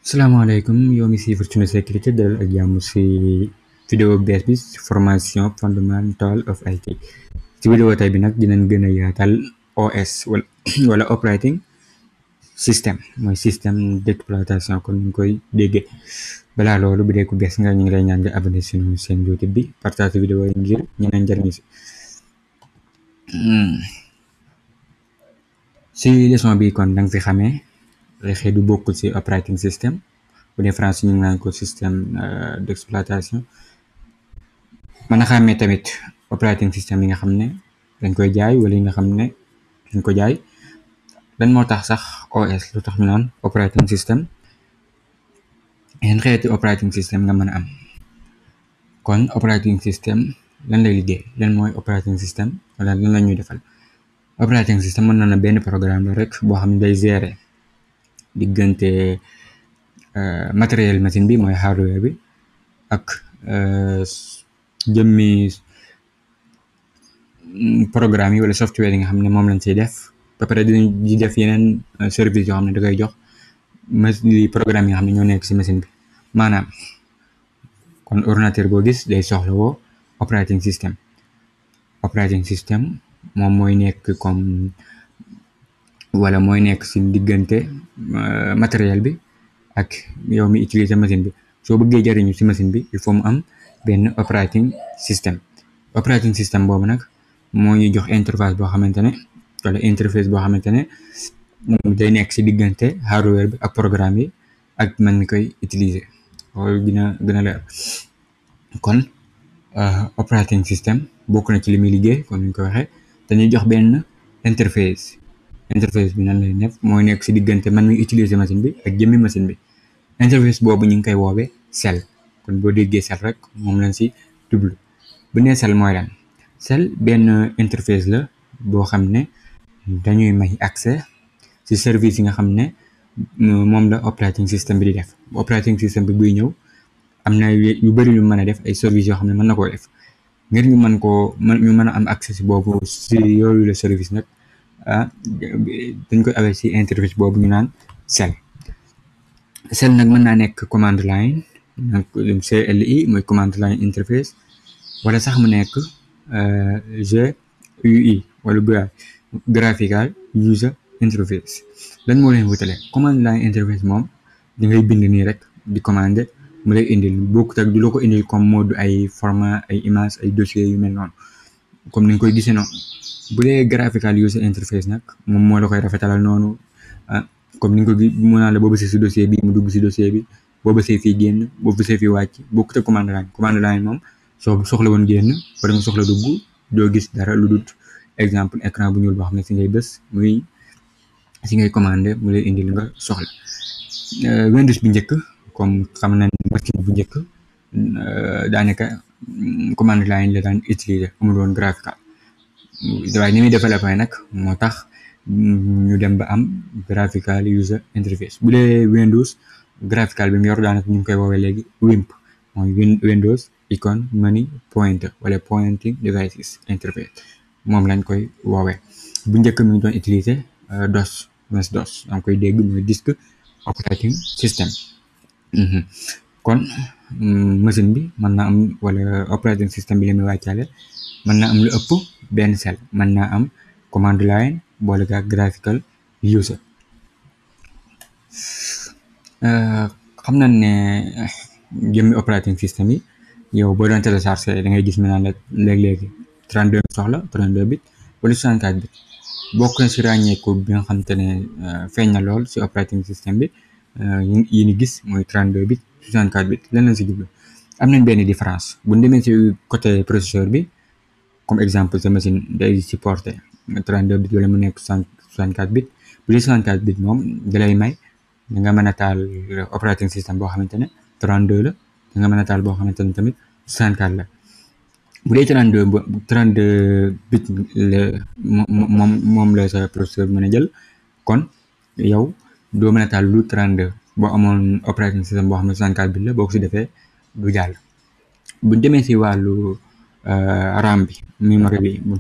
salaamaaleykum yow mi siifar Sunu Sécurité dalal ak jàmm si vidéo bees bi formation fondamentale of IT. ci vidéo tey bi nag dinañ gën a yaatal OS wala operating system mooy système d'exploitation comme ni ñu koy déggee. balaa loolu bu dee ku bees nga ñu ngi lay ñaan nga abonné suñu seen YouTube bi partage vidéo yi ngir ñeneen njariñu si leçon bi kon danga fi xamee xëy du bokk ci operating system bu dee français ñu ngi naan ko système d'exploitation. mën a xàmmee tamit operating system yi nga xam ne dañ koy jaay wala yi nga xam ne dañ ko jaay. lan moo tax sax OS lu tax ñu naan operating system, yan xeeti operating system nga mën a am. kon operating system lan lay liggéey, lan mooy operating system wala lan la ñuy defal. operating system mën na benn programme la rek boo xam ne day gérer diggante matériel machine bi mooy hardware bi ak jëmmi programme yi wala software yi nga xam ne moom lañ ciy def ba pare di def yeneen service yoo xam ne da koy jox programme yi nga xam ne ñoo nekk ci machine bi. maanaam kon ordinateur boo gis day soxla woo operating system moom mooy nekk comme wala mooy nekk ci diggante matériel bi ak yow mi utiliser machine bi. soo bëggee jariñu ci machine bi il faut mu am benn operating system boobu nag moo ñuy jox interface boo xamante ne wala interface boo xamante ne day nekk ci diggante hardware bi ak programme yi ak man mi koy utiliser. loolu gën a leer. kon operating system bokk na ci li muy liggéey comme ni ñu ko waxee dañuy jox benn interface bi nan lay def mooy nekk ci diggante man mi utiliser machine bi ak jëmmi machine bi. interface boobu ñu ngi koy woowee cell. kon boo déggee cell rek moom lañ ci jublu. bu nee cell mooy lan. cell benn interface la boo xam ne dañuy may accès ci service yi nga xam ne moom la operating system bi di def. operating system bi buy ñëw am na yu bari yu mën a def ay services yoo xam ne mën na koo def ngir ñu mën a am accès ci boobu ci yooyu la service nag dañ koy awee ci interface boobu ñu naan cell. cell nag mën naa nekk command line nag CLI mooy command line interface wala sax mu nekk GUI wala graphical user interface. lan moo leen wutale. command line interface moom da ngay bind nii rek di commander mu lay indil bokkut ak du la ko indil comme mode ay format ay image ay dossier yu mel noonu comme ni nga koy gisee noonu. bu dee graphical user interface nag moom moo la koy rafetalal noonu comme ni nga ko mën naa la boo bësee ci dossier bi mu dugg ci dossier bi boo bësee fii génn boo bësee fii wàcc bokkut ak command line moom soo soxla woon génn wala nga soxla dugg doo gis dara lu dul exemple écran bu ñuul boo xam ne ci ngay bës ci ngay commander mu lay indil nga soxla. Windows bu njëkk comme xam nañ machine bu njëkk daanaka command line la daan utiliser amul woon graphical waaye ni muy développé nag moo tax ñu dem ba am graphical user interface. bu dee Windows graphical bi mu yor daanaka ñu ngi koy woowee léegi WIMP mooy Windows Icon Menu Pointer wala Pointing Devices Interface moom lañ koy woowee. bu njëkk mi ngi doon utiliser DOS da nga koy dégg mooy disk operating system. kon machine bi mën naa am wala operating system bi li muy wàccaale mën naa am lu ëpp benn cell. mën naa am command line boole ga graphical user. xam nañ ne jëmmi operating system yi yow boo doon télécharger da ngay gis mu naan la léeg-léegi 32 soxla 32 bit wala 64 bit. bokk na ci ràññeeku bi nga xamante ne feeñ na lool ci operating system bi yi ni gis mooy 32 bit 64 bit lan lañ ci jublu. am nañ benn différence bu ñu demee ci côté processeur bi comme exemple sa machine day supporter 32 bit wala mu nekk 64 bit. bu dee 64 bit moom dalay may da nga mën a taal operating system boo xamante ne 32 la da nga mën a taal boo xamante ne tamit 64 la. bu dee 32 bit la moom la sa processeur mën a jël kon yow doo mën a taal lu 32 boo amoon operating system boo xam ne 64 bit la boo ko ci defee du jàll. bu demee ci wàllu RAM bi memory bi bu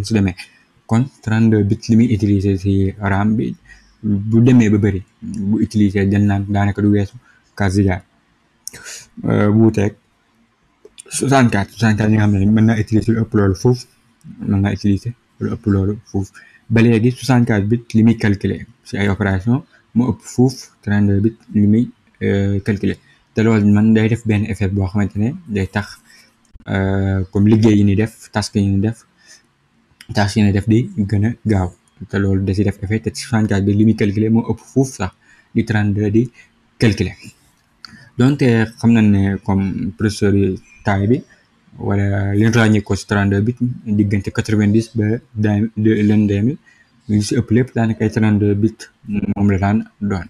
su demee kon 32 bit li muy utiliser ci RAM bi bu demee ba bëri bu utiliser dañ naan daanaka du weesu Kazia wuuteeg 64 yi nga xam ne mën naa utiliser lu ëpp loolu foofu mën naa utiliser lu ëpp loolu foofu ba léegi 64 bit li muy calculer si ay opération moo ëpp foofu 32 bit li muy calculer te loolu man day def benn effet boo xamante ne day tax comme liggéey yi ni def task yi ni def di gën a gaaw te loolu da si def effet te 64 bit li muy calculer moo ëpp foofu sax di 32 di calculer donte xam nañ ne comme processeur yi taille bi wala li ñu ràññee ko si 32 bit diggante 90 ba l'an 2000 li si ëpp lépp daanaka ay 32 bit moom la daan doon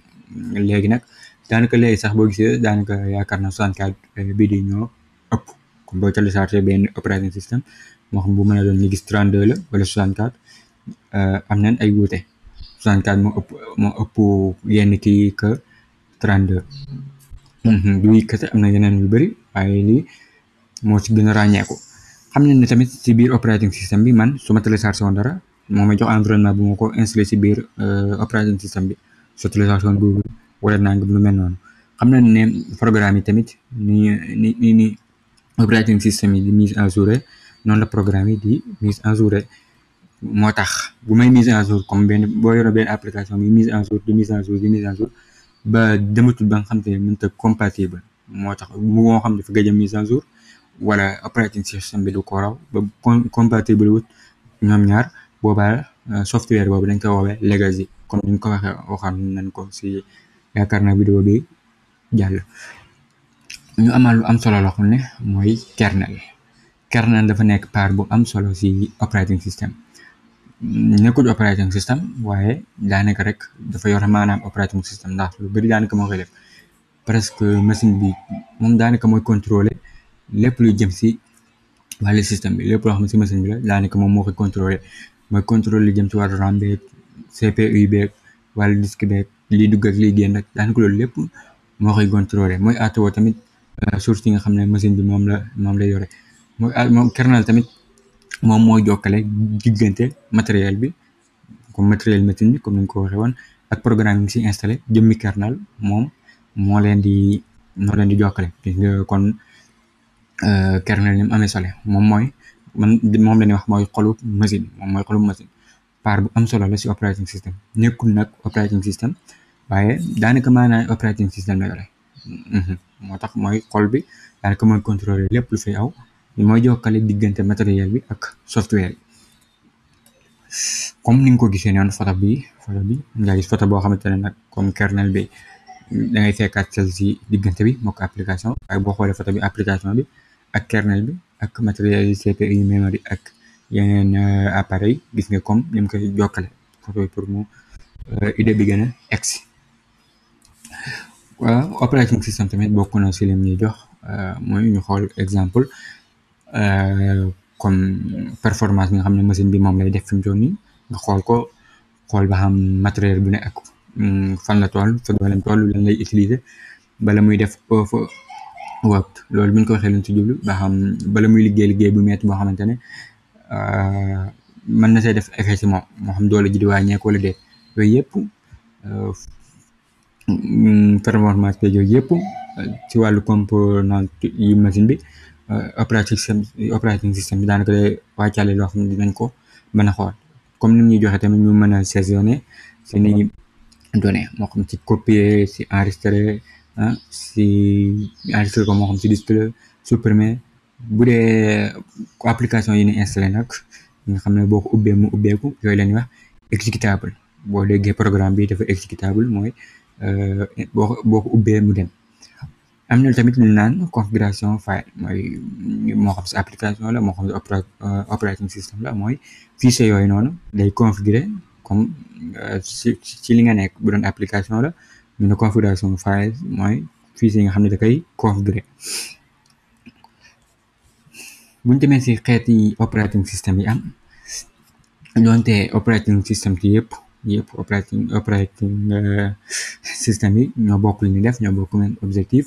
léegi nag daanaka léegi sax boo gisee daanaka yaakaar na 64 bit yi ñoo ëpp comme boo téléchargé benn operating system moo xam bu mën a doon ñu gis 32 la wala 64 am nañ ay wuute 64 moo ëpp yenn kii que 32 du kese am na yeneen yu bëri waaye lii moo ci gën a ràññeeku xam nañ ne tamit ci biir operating system bi man su ma téléchargé woon dara moo may jox environnement bu ma ko installé ci biir operating system bi su téléchargé woon Google wala nangam lu mel noonu xam nañ ne programme yi tamit ni operating system yi di mise à jour noonu la programme yi di mise à jour moo tax bu may mise à jour comme boo yoroo benn application bi mise à jour di mise à jour di mise à jour ba dematul ba nga xam te ne mënut a compatible moo tax moo xam dafa gëj a mise à jour wala operating system bi du ko raw ba compatible wut ñoom ñaar boobaa software boobu dañ ko woowee legacy comme ni ñu ko waxoon nañ ko si yaakaar naa vidéo bi jàll ñu amal lu am solo loo xam ne mooy kernel dafa nekk part bu am solo si operating system nekkul operating system waaye daanaka rek dafa yor maanaam operating system ndax lu bari daanaka moo koy def presque machine bi moom daanaka mooy contrôler lépp luy jëm si wàllu système bi lépp loo xam ne si machine bi la daanaka moom moo koy contrôler mooy contrôler li jëm ci wàllu RAM beeg CPU beeg wàllu disque beeg liy dugg ak liy génn rek daanaka loolu lépp moo koy contrôler mooy atoo tamit source yi nga xam ne machine bi moom la yore moom kernel tamit moom moo jokkale diggante matériel bi comme matériel machine bi comme ni ñu ko waxee woon ak programme yi si installé jëmmi kernel moom moo leen di jokkale kon kernel ni mu amee solo moom la ñuy wax mooy xolub machine moom mooy xolub machine part bu am solo la si operating system nekkul nag operating system waaye daanaka maanaam operating system la yore moo tax mooy xol bi daanaka mooy contrôler lépp lu fay aw mooy jokkale diggante matériel bi ak software yi comme ni nga ko gisee noonu photo bi nga gis photo boo xamante ne nag comme kernel bi da ngay fekkaat cell si diggante bi moo ko application waaye boo xoolee photo bi application bi ak kernel bi ak matériel yi CPU memory ak yeneen appareil gis nga comme ni mu koy jokkale photo bi pour mu idée bi gën a egsi waaw operating system tamit bokk na si lim ñuy jox mooy ñu xool exemple comme performance bi nga xam ne machine bi moom lay def fi mu toll nii nga xool ba xam matériel bu ne ak fan la toll fa dooleem toll lan lay utiliser bala muy def work loolu bu ñu ko waxee luñ ci jublu ba xam bala muy liggéey bu metti boo xamante ne mën na see def effet ci moom moo xam doole ji di wàññeeku wala déet yooyu yëpp performance bi yooyu yëpp ci wàllu component yi machine bi operating system bi daanaka day wàccaale loo xam ne dinañ ko mën a xool comme ni ñuy joxe tamit ñu mën a saisonner seeni données moo xam ci copier si enregistrer si enregistrer ko moo xam si disque la supprimer bu dee application yi ni installé nag nga xam ne boo ko ubbee mu ubbeeku yooyu la ñuy wax exécutable boo déggee programme bi dafa exécutable mooy boo ko ubbee mu dem am na tamit lu naan configuration file mooy moo xam si application la moo xam si operating system la mooy fichier yooyu noonu day configurer comme ci li nga nekk bu doon application la ñu ne configuration file mooy fichier yi nga xam ne da koy configurer buñ demee si xeeti operating system yi am doonte operating system ci yëpp operating system yi ñoo bokk li ñu def ñoo bokk même objectif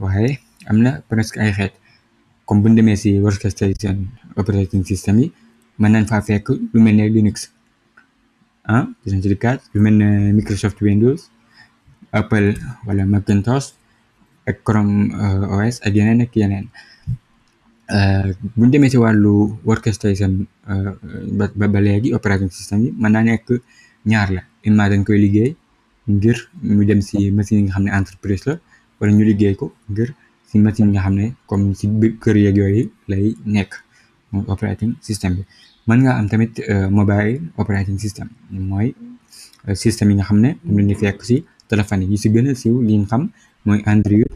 waaye am na presque ay xeet comme buñ demee si workstation operating system yi mën nañ faa fekk lu mel ne Linux lu mel ne Microsoft Windows Apple wala Macintosh ak Chrome OS ak yeneen ak yeneen. buñ demee ci wàllu workstation ba léegi operating system yi mën naa nekk ñaar la, imma dañ koy liggéey ngir mu dem ci machine yi nga xam ne entreprise la, wala ñu liggéey ko ngir ci machine yi nga xam ne comme ci biir kër yeeg yooyu lay nekk, mooy operating system bi. mën nga am tamit mobile operating system, mooy système yi nga xam ne moom la ñuy fekk ci téléphone yi ci gën a siiw li nga xam mooy Android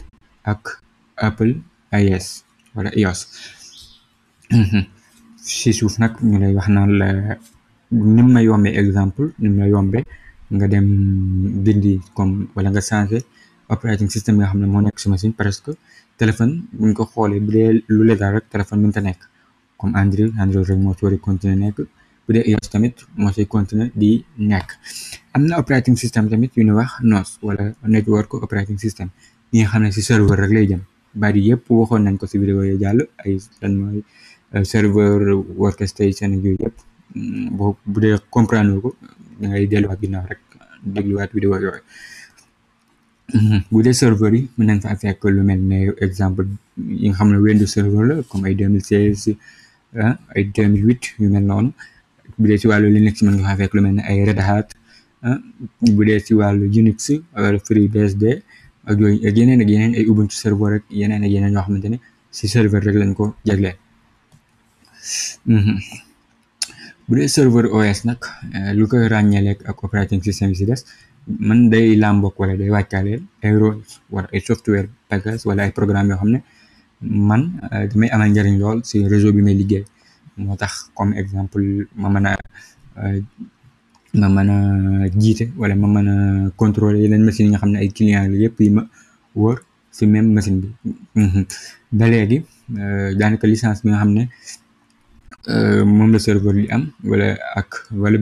ak Apple iOS wala iOS. ci suuf nag ñu lay wax naan la ni ma yombee exemple, ni ma yombee nga dem bindi comme wala nga changer operating system nga xam ne moo nekk ci machine, presque téléphone buñ ko xoolee bu dee lu légal rek téléphone mënta nekk comme Android rek moo ci war a continuer nekk, bu dee iOS tamit moo ci continuer di nekk. am na operating system tamit yu ñuy wax NOS wala network operating system yi nga xam ne ci serveur rek lay jëm. bari yëpp waxoon nañ ko ci vidéo yi jàll, ay lan mooy serveur workstation yooyu yëpp. bu dee comprendre ko da ngay delluwaat ginnaaw rek dégluwaat vidéo yooyu. bu dee serveur yi mën nañ fa fekk lu mel ne exemple yi nga xam ne Windows serveur la comme ay 2016 ay 2008 yu mel noonu. bu dee ci wàllu Linux mën nga fa fekk lu mel ne ay Red Hat, bu dee ci wàllu Unix wala FreeBSD ak yooyu ak yeneen ay Ubuntu serveur rek yeneen ak yeneen yoo xamante ne ci serveur rek lañ ko jagleel. bu dee serveur OS nag lu koy ràññeeleeg ak operating system yi ci des man day làmboog wala day wàccaaleel ay rôle wala ay software package wala ay programme yoo xam ne man damay amal njariñ lool ci réseau bi may liggéey. moo tax comme exemple ma mën a jiite wala ma mën a contrôler yeneen machine yi nga xam ne ay client la yëpp yi ma wër ci même machine bi. ba léegi daanaka licence bi nga xam ne moom la serveur li am wala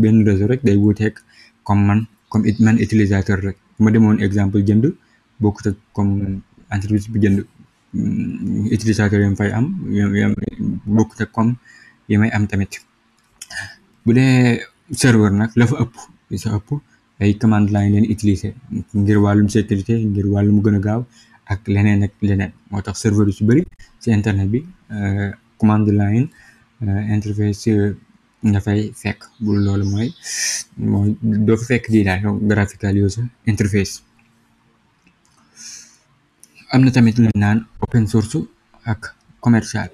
benn réseau rek day wuuteeg comme man utilisateur rek. ma demoon exemple jënd bokkut ak comme entreprise bi jënd utilisateur yam fay am bokkut ak comme yi may am tamit. bu dee serveur nag la fa ëpp ay commande line leen utiliser ngir wàllum sécurité, ngir wàllum gën a gaaw ak leneen ak leneen. moo tax serveur yu ci bëri ci internet bi commande line interface nga fay fekk. bu loolu mooy doo fa fekk di daal graphical user interface. am na tamit lu naan open source ak commercial.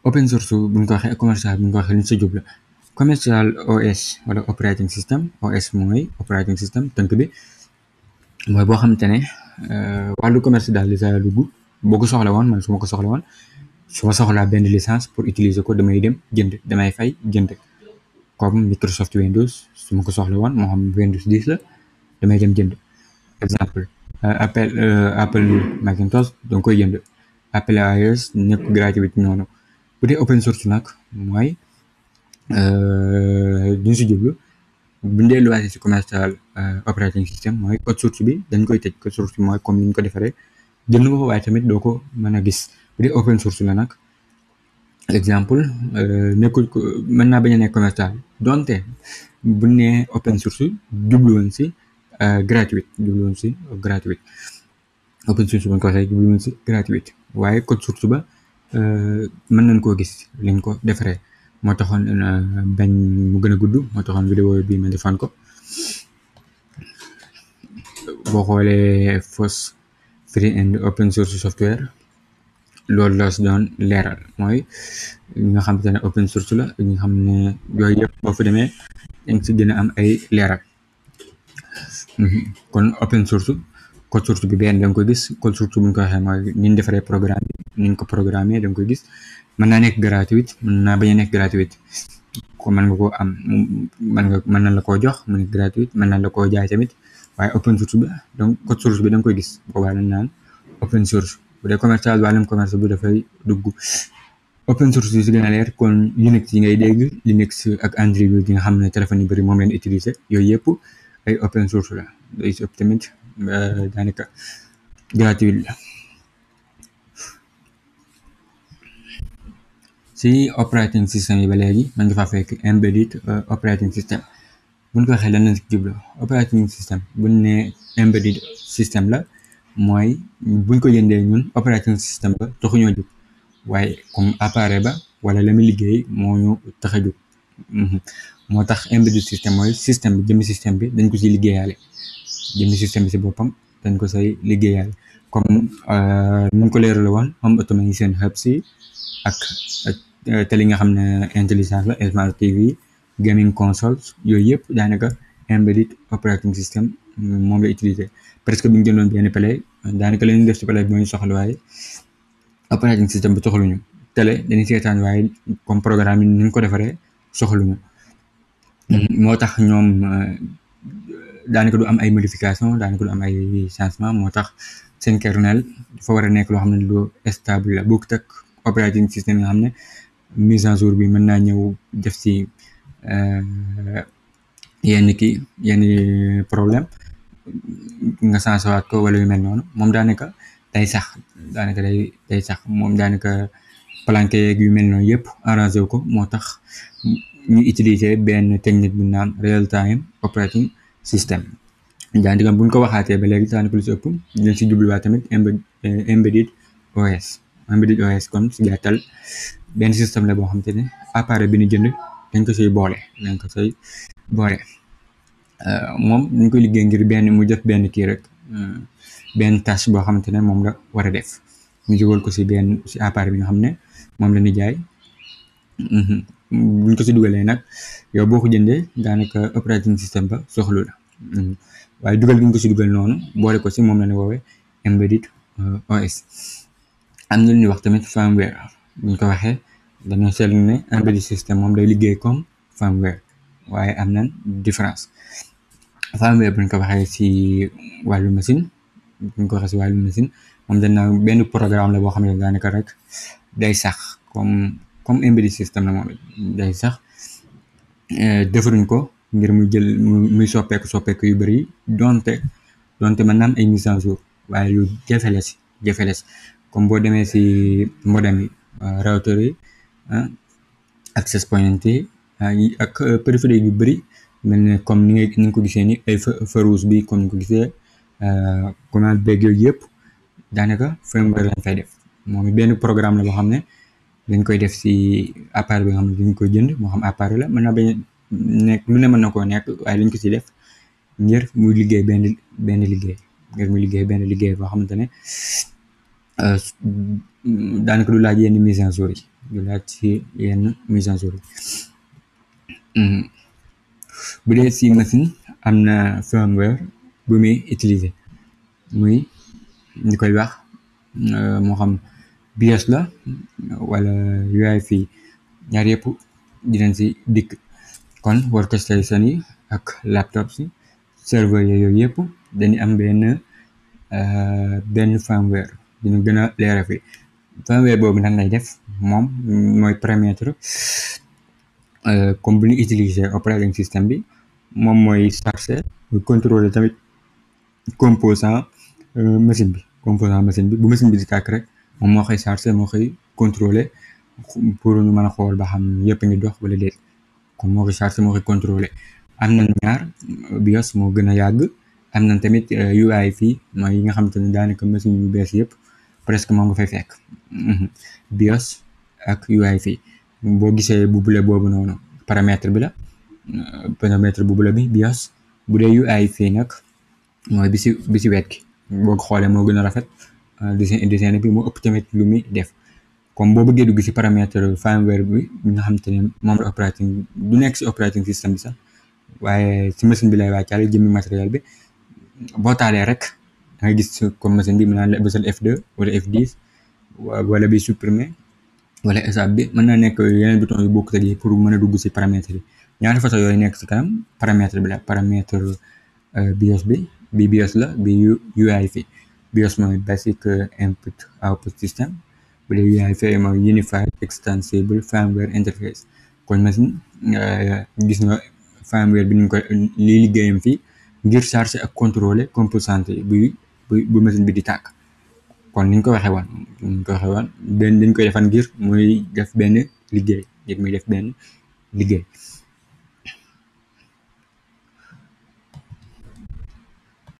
open source buñ ko waxee ak commercial buñ ko waxee lu ñu sa jublu. commercial OS wala operating system, OS mooy operating system tënk bi mooy boo xamante ne wàllu commerce daal di sa dugg boo ko soxla woon man su ma ko soxla woon su ma soxlaa benn licence pour utiliser ko damay dem jënd, damay fay jënd comme Microsoft Windows su ma ko soxla woon moo xam Windows 10 la damay dem jënd. exemple Apple Macintosh danga koy jënd, Apple iOS nekk gratuit noonu. bu dee open source nag mooy duñ si jublu buñ delluwaatee si commercial operating system mooy code source bi dañ koy tëj. code source bi mooy comme ni ñu ko defaree jënd nga ko waaye tamit doo ko mën a gis. bu dee open source la nag exemple nekkul ko mën naa bañ a nekk commercial donte buñ nee open source jubluwoon si gratuit open source buñ ko waxee jubluwoon si gratuit waaye code source ba mën nañ koo gis liñ ko defaree. moo taxoon bañ mu gën a gudd moo taxoon vidéo bi ma defoon ko. boo xoolee FOSS free and open source software loolu la si doon leeral mooy ñi nga xamante ne open source la ñi nga xam ne yooyu yëpp boo fa demee dañ si gën a am ay leeral. kon open source code source bi benn da nga koy gis. code source bu ñu ko waxee mooy ni ñu defaree programme bi ni ñu ko programmé da nga koy gis. mën naa nekk gratuit mën naa bañ a nekk gratuit ko mën nga koo am mën na la koo jox mu nekk gratuit mën na la koo jaay tamit waaye open source bi donc code source bi da nga koy gis boobaa lañ naan open source. bu dee commercial wàllum commerce bi dafay dugg. open source yi si gën a leer kon Unix yi ngay dégg Linux ak Android yi nga xam ne téléphone yu bëri moom leen utiliser yooyu yëpp ay open source la. day si ëpp tamit daanaka gratuit la. si operating system yi ba léegi mën nga faa fekk embedded operating system. buñ ko waxee lan la si jublu operating system buñ ne embedded system la mooy buñ ko jëndee ñun operating system ba taxuñoo jóg waaye comme appareil ba wala la muy liggéey moo ñu tax a jóg. moo tax embedded system mooy système bi jëmmi système bi dañ ko siy liggéeyaale jëmmi système bi si boppam dañ ko say liggéeyaale comme nu ñu ko leerale woon home automation hub si ak te li nga xam ne intelligence la smart TV gaming consoles yooyu yëpp daanaka embedded operating system moom la utiliser presque bi ñu jëndoon benn play daanaka la ñuy def si play bi moo ñu soxla waaye operating system bi soxluñu télé dañuy seetaan waaye comme programme yi ni ñu ko defaree soxluñu moo tax ñoom daanaka du am ay modification daanaka du am ay changement moo tax seen kernel dafa war a nekk loo xam ne lu stable la bokkut ak operating system nga xam ne mise en jour bi mën naa ñëw def si yenn problème nga changé waat ko wala yu mel noonu moom daanaka day sax moom daanaka planqué yeeg yu mel noonu yëpp arrangé wu ko moo tax ñu utiliser benn technique bu naan real time operating system daanaka buñ ko waxaatee ba léegi daanaka lu si ëpp dinañ si jubluwaat tamit embedded OS kon si gàttal benn système la boo xam te ne appareil bi ñu jënd dañ ko say boole moom dañ koy liggéey ngir mu def benn kii rek benn tâche boo xamante ne moom la war a def ñu jógal ko si appareil bi nga xam ne moom la ñu jaay buñ ko si dugalee nag yow boo ko jëndee daanaka operating system ba soxlu la waaye dugal gi ñu ko si dugal noonu boole ko si moom la ñu woowee embedded OS am na lu ñuy wax tamit firmware buñ ko waxee dañoo seetlu ne embedded system moom day liggéey comme firmware waaye am na différence firmware buñ ko waxee si wàllu machine moom dañ naa benn programme la boo xam ne daanaka rek day sax comme embedded system la moom day sax defaruñ ko ngir muy soppeeku yu bëri donte mën naa am ay mise en jour waaye yu jafe la si comme boo demee si modem yi routeur yi access point yi ak périphérique yu bëri mel ne comme ni nga ko gisee ni ay feu rouge bi comme ni ko gisee commande beeg yooyu yëpp daanaka firmware lañ fay def moom benn programme la boo xam ne dañ koy def si appareil bi nga xam ne dañ koy jënd moo xam appareil la mën na bañ nekk lu ne mën na koo nekk waaye lañ ko si def ngir muy liggéey benn liggéey boo xamante ne daanaka du laaj yenn mise en jour yi bu dee si machine am na firmware bu muy utiliser muy ñu koy wax moo xam BIOS la wala UEFI ñaar yëpp dinañ si dikk kon workstation yi ak laptop si serveur yooyu yëpp dañuy am benn firmware dina gën a leeral fi firmware boobu nan lay def moom mooy permettre comme bu ñu utiliser operating system bi moom mooy charger muy contrôler tamit composant machine bi bu machine bi di tàkk rek moom moo koy charger moo koy contrôler pour ñu mën a xool ba xam yëpp ngi dox wala déet comme moo koy charger moo koy contrôler am na ñaar BIOS moo gën a yàgg am na tamit UEFI mooy yi nga xamante ne daanaka machine yu bees yëpp presque moom nga fay fekk BIOS ak UEFI boo gisee bu bule boobu noonu paramètre bi la paramètre bu bule bi BIOS bu dee UEFI nag mooy bi si wet gi boo ko xoolee moo gën a rafet design bi moo ëpp tamit lu muy def comme boo bëggee dugg si paramètre firmware bi nga xamante ne moom la operating du nekk si operating system bi sax waaye si machine bi lay wàccaale jëmmi matériel bi boo taalee rek da ngay gis comme machine bi mën naa la bësal F2 wala F10 wala bi supprimer wala escape bi mën naa nekk yeneen bouton yu bokk yi pour mën a dugg si paramètre yi ñaari façon yooyu nekk si kanam paramètre bi la paramètre BIOS bi BIOS la bi UEFI BIOS mooy basic input output system bu dee UEFI mooy unified extensible firmware interface kon machine gis nga firmware bi ñu ko lii liggéeyam fii ngir charger ak contrôler composante yi bu machine bi di tàkk kon niñ ko waxee woon dañ koy defan ngir muy def benn liggéey